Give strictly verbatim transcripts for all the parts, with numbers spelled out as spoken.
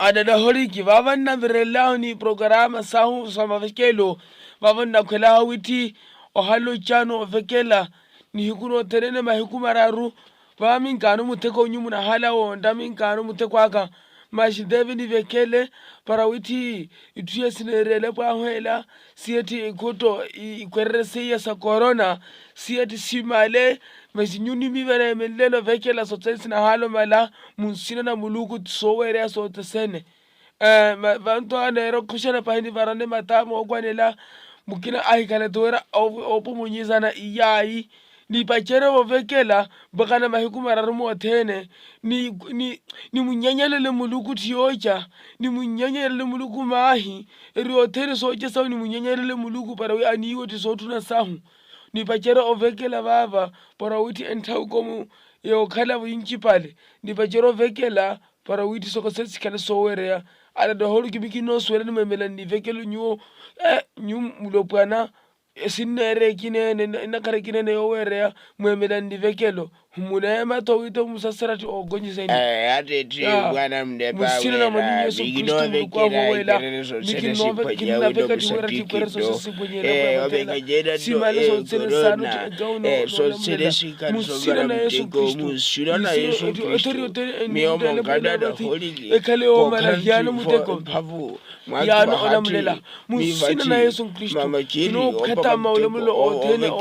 Adadoholiki vaava nnavirel'ahu ni programa sahu sa mavekelo. Vaava nnakhwel'ahu witthi ohala ocano ovekela nihiku nothene ni mahiku mararu. Vaava minkaano mutheko onyu munahala wontta minkaano mutheko aka. Masi teve nivekele para witthi itthu iya sineerele pwahu ela siyetthi ikhutto ikwererye seiya sa korona siyetthi simale. Masi nyu nimivene menlelo vekela sothene sinahalomala munsina na muluku ti sowereya sothene. Vantu aneera okhuxana pahi nivarane mata mookwanela mukina ahikhala ti wira oopumunyizana iyayi. Nipacerye vovekela mpakha na mahiku mararu mothene. Nimunyenyelele muluku tthi yooca nimunyenyelele muluku maahi eri othene sooca sawe nimunyenyelele muluku para wi aniiwe tthi sootthuna sahu. Nipacerye ovekela vaava para witthi entthawu komu yookhala-vo yincipale. Nipacerye ovekela para witthi soko sene sikhale soowereya. Adadoholiki mikinoosuwela nimweemelani nivekelo nyuwo. Nyuwo mulopwana esinneere ekineene ennakhara ekineene yooweereya mweemelani nivekelo. Muneema tho witho musasera ti ookonyiseni. Atteetti mwaana mnepa musina na mwanini yesu kristu muluku ahu oweela. Mikinnooveka kinnaaveka tiwera tikwera sosi sipwenyelevaothela simale sotsene saano ti ekauno. Musina na yesu kristu. Ekhale oomala hiyaano muteko. Yaano olamulela munsina na yesu kristu. Kinoophatama olamulo othene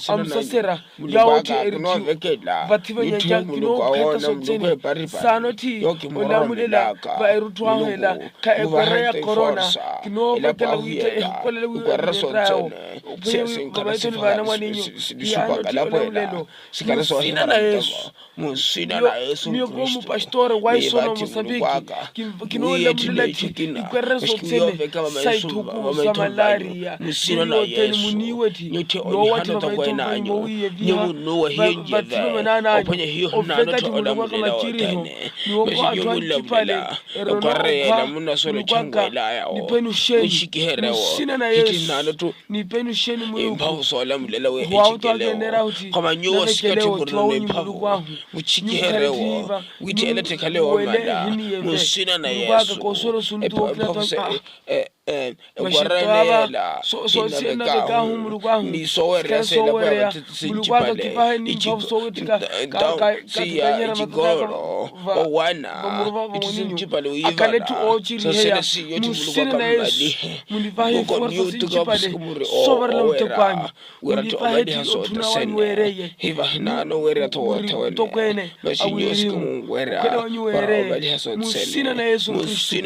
amusasera yawo ti erittiyo. Vathi vanyanja kinoophata sotsene saano ti olamulela va erutthu ahu ela kha ekwerera ya korona. Kinoopatela witha ehikolele wiweterawo ophweye wi vavaithoni vaana mwaninyu. Yaano ti olamulelo munsina na yesu. Miyo koomu pastor wa isono musambiki kinoolamulelatti ikwerere sothene sa ithuku sa malaria. Muniyothene muniiwetti noowathi vamaithonkoni mowiiye viha vathilome naananyu ovekatti muluku aka maciriho. Niwoko atthu ancipale erona okhwa muluku aka nipenu sheni musina na yesu. Nipenu sheni muluku. Ohuwa otthu akeneera ahuti navekelewo thiwa wunyu muluku ahu. Muchikiherewo witthi eletthi ekhale woomala munsina na yesu. Ephoso ekwareneela soosiye nnavekaahu muluku ahu sikale soowereya muluku ahu kivahe nimphavu soowetthika. Kakanyera mapakaka owana itthu sincipale wiivala akhale ttu oociriheya. Munsina na yesu munivahe iforsa sincipale soovarela muteko anyu. Wira tthi omaliha sothene hiva hinaano wira tthi owothewene masi nyuwo sikimunwera para omaliha sothene. Munsina na yesu kristu.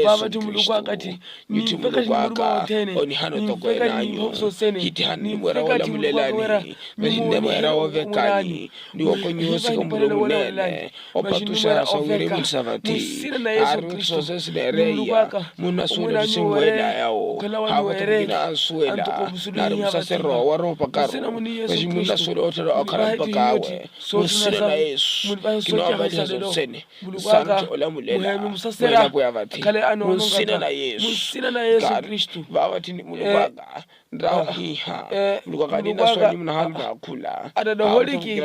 Vaava tthi muluku aka tthi nitthi muluku aka onihana othokwenanyu. Hittihana nimwera wolamulelani masi nnemwera woovekani. Niwoko nyuwo sikimurumunene opatuxa sa wirimu ni sa vathi. Aari otthu soosene sineereiya munasuwela otthu sinwelayawo haava tthi mukina ansuwela nari musaserowa wari opakaro masi munasuwela otthera okhala mpakaawe. Munsina na yesu kinoomaliha sothene. Santhu olamulela mwelapo ya vathi munsina na yesu. Vaava tthi ni muluku aka nrawo hiha muluku aka ninasuwela nyuwo munahaana naakhula. Attattaholiki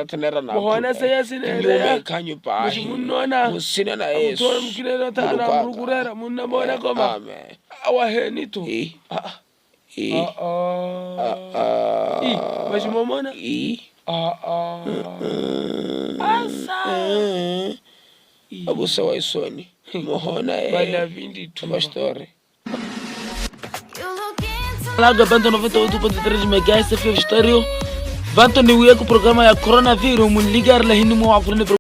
muhoona seiya sineereya masi munnoona munsina na yesu. Muthoona mukineereya othaana muluku reera munnamoona koma awaheeni tho. Aa masi mwamoona aa asa. Avusa wa isoni muhoona ye. Vale avinlittu pastori. Laga bantu noventa oito ponto três megahertz F M Estéreo. Vantu niwiyeku programa ya coronavirus munligarela hinimu wakhulene.